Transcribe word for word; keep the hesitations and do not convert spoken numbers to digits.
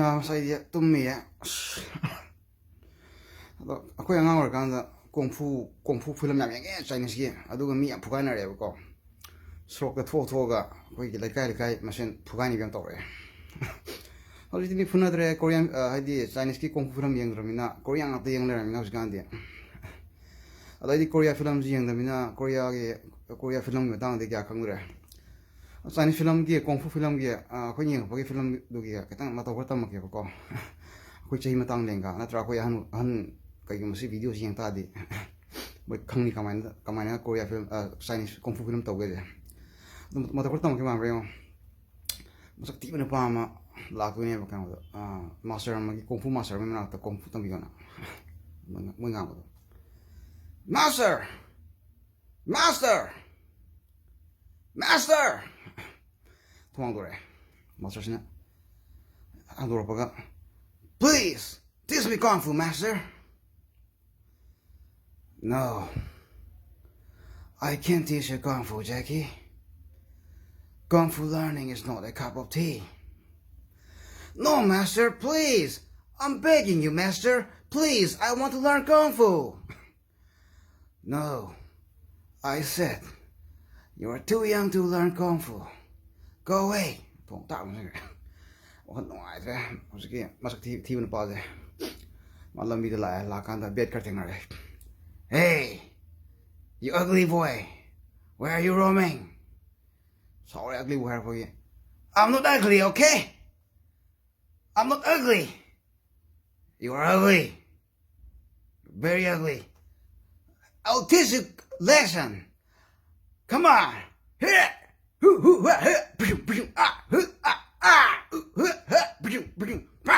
ꯉꯁꯥꯏꯗꯤ ꯇꯨꯝꯃꯤꯌꯦ꯫ ꯑꯁ꯫ ꯑꯗꯣ ꯑꯩꯈꯣꯏ ꯑꯉꯥꯡ ꯑꯣꯏꯔꯀꯥꯟꯗ ꯀꯣꯡꯐꯨ ꯀꯣꯡꯐꯨ ꯐꯤꯂꯝ ꯌꯥꯝ ꯌꯦꯡꯉꯦ, ꯆꯥꯏꯅꯤꯁꯀꯤ꯫ ꯑꯗꯨꯒ ꯃꯤ ꯌꯥꯝ ꯐꯨꯒꯥꯏꯅꯔꯦꯕꯀꯣ꯫ ꯁꯣꯔꯣꯛꯇ ꯊꯣꯛꯑ ꯊꯣꯛꯑꯒ ꯑꯩꯈꯣꯏꯒꯤ ꯂꯩꯀꯥꯏ ꯂꯩꯀꯥꯏ ꯃꯁꯦꯟ ꯐꯨꯒꯥꯏꯅꯕꯤ ꯌꯥꯝ ꯇꯧꯔꯛꯑꯦ꯫ ꯍꯧꯖꯤꯛꯇꯤ ꯃꯤ ꯐꯨꯅꯗ꯭ꯔꯦ꯫ ꯀꯣꯔꯤꯌꯥꯟ, ꯑ, ꯍꯥꯏꯗꯤ ꯆꯥꯏꯅꯤꯁꯀꯤ ꯀꯣꯡꯐꯨ ꯐꯤꯂꯝ ꯌꯦꯡꯗ꯭ꯔꯕꯅꯤꯅ ꯀꯣꯔꯤꯌꯥ ꯉꯥꯛꯇ ꯌꯦꯡ ꯂꯩꯔꯕꯅꯤꯅ ꯍꯧꯖꯤꯛꯀꯥꯟꯗꯤ꯫ ꯑꯗꯩꯗꯤ ꯀꯣꯔꯤꯌꯥ ꯐꯤꯂꯝꯁꯤ ꯌꯦꯡꯗꯕꯅꯤꯅ ꯀꯣꯔꯤꯌꯥꯒꯤ, ꯀꯣꯔꯤꯌꯥ ꯐꯤꯂꯝꯒꯤ ꯃꯇꯥꯡꯗꯗꯤ ꯀꯌꯥ ꯈꯪꯗ꯭ꯔꯦ꯫ ꯆꯥꯏꯅꯤꯁ ꯐꯤꯂꯝꯒꯤ, ꯀꯣꯡꯐꯨ ꯐꯤꯂꯝꯒꯤ, ꯑ, ꯑꯩꯈꯣꯏꯅ ꯌꯦꯡꯉꯛꯄꯒꯤ ꯐꯤꯂꯝꯗꯨꯒꯤ ꯈꯤꯇꯪ ꯃꯇꯧ ꯈꯔ ꯇꯝꯃꯛꯀꯦꯕꯀꯣ꯫ ꯑꯩꯈꯣꯏ ꯆꯍꯤ ꯃꯇꯥꯡ ꯂꯦꯡꯒ ꯅꯠꯇ꯭ꯔꯥ ꯑꯩꯈꯣꯏ ꯑꯍꯟ, ꯑꯍꯟ ꯀꯩꯒꯨꯝꯕ ꯁꯤ ꯚꯤꯗꯤꯑꯣꯁꯤ ꯌꯦꯡ ꯇꯥꯔꯗꯤ ꯃꯣꯏ ꯈꯪꯅꯤ ꯀꯃꯥꯏꯅ, ꯀꯃꯥꯏꯅ ꯀꯣꯔꯤꯌꯥ ꯐꯤꯂꯝ, ꯑ, ꯆꯥꯏꯅꯤꯁ ꯀꯣꯡꯐꯨ ꯐꯤꯂꯝ ꯇꯧꯒꯦꯁꯦ꯫ ꯑꯗꯨꯝ ꯃꯇꯧ ꯈꯔ ꯇꯝꯃꯛꯀꯦ ꯃꯥꯟꯕ꯭ꯔꯥ ꯌꯦꯡꯉꯣ꯫ ꯃꯁꯛ ꯊꯤꯕ ꯅꯨꯄꯥ ꯑꯃ ꯂꯥꯛꯇꯣꯏꯅꯦꯕ ꯀꯩꯅꯣꯗ, ꯑ, ꯃꯥꯁꯇꯔ ꯑꯃꯒꯤ, ꯀꯣꯡꯐꯨ ꯃꯥꯁꯇꯔ ꯑꯃꯒꯤ ꯃꯅꯥꯛꯇ ꯀꯣꯡꯐꯨ ꯇꯝꯕꯤꯌꯣꯅ꯫ ꯃꯣꯏ ꯉꯥ-, ꯃꯣꯏ ꯉꯥꯡꯕꯗꯣ, "Master! Master! Master!" ꯊꯣꯡ ꯍꯥꯡꯗꯣꯔꯛꯑꯦ꯫ ꯃꯥꯁꯇꯔꯁꯤꯅ ꯍꯥꯡꯗꯣꯔꯛꯄꯒ, "Please, teach me Kung Fu, Master." "No, I can't teach you Kung Fu, Jackie. Kung Fu learning is not a cup of tea." "No, Master, please. I'm begging you, Master. Please, I want to learn Kung Fu." "No, I said, you are too young to learn Kung Fu. Go away." ꯊꯣꯡ ꯇꯥꯛ ꯂꯣꯟꯁꯤꯟꯈ꯭ꯔꯦ꯫ ꯋꯥꯈꯜ ꯅꯨꯡꯉꯥꯏꯇ꯭ꯔꯦ꯫ ꯍꯧꯖꯤꯛꯀꯤ ꯃꯁꯛ ꯊꯤ-, ꯊꯤꯕ ꯅꯨꯄꯥꯁꯦ꯫ ꯃꯥ ꯂꯝꯕꯤꯗ ꯂꯥꯛꯑꯦ, ꯂꯥꯛꯀꯥꯟꯗ ꯕꯦꯠ ꯈꯔ ꯊꯦꯡꯅꯔꯦ꯫ "Hey, you ugly boy, where are you roaming?" ꯁꯥꯎꯔꯦ, "Ugly boy" ꯍꯥꯏꯔꯛꯄꯒꯤ꯫ "I'm not ugly, okay? I'm not ugly. You are ugly. Very ugly. I'll teach you lesson. Come on. Here. Hoo, hoo, ha, ha. Pshoo, pshoo, ah, hoo, ah, ah. Hoo, hoo, ha. Pshoo, pshoo. Pa,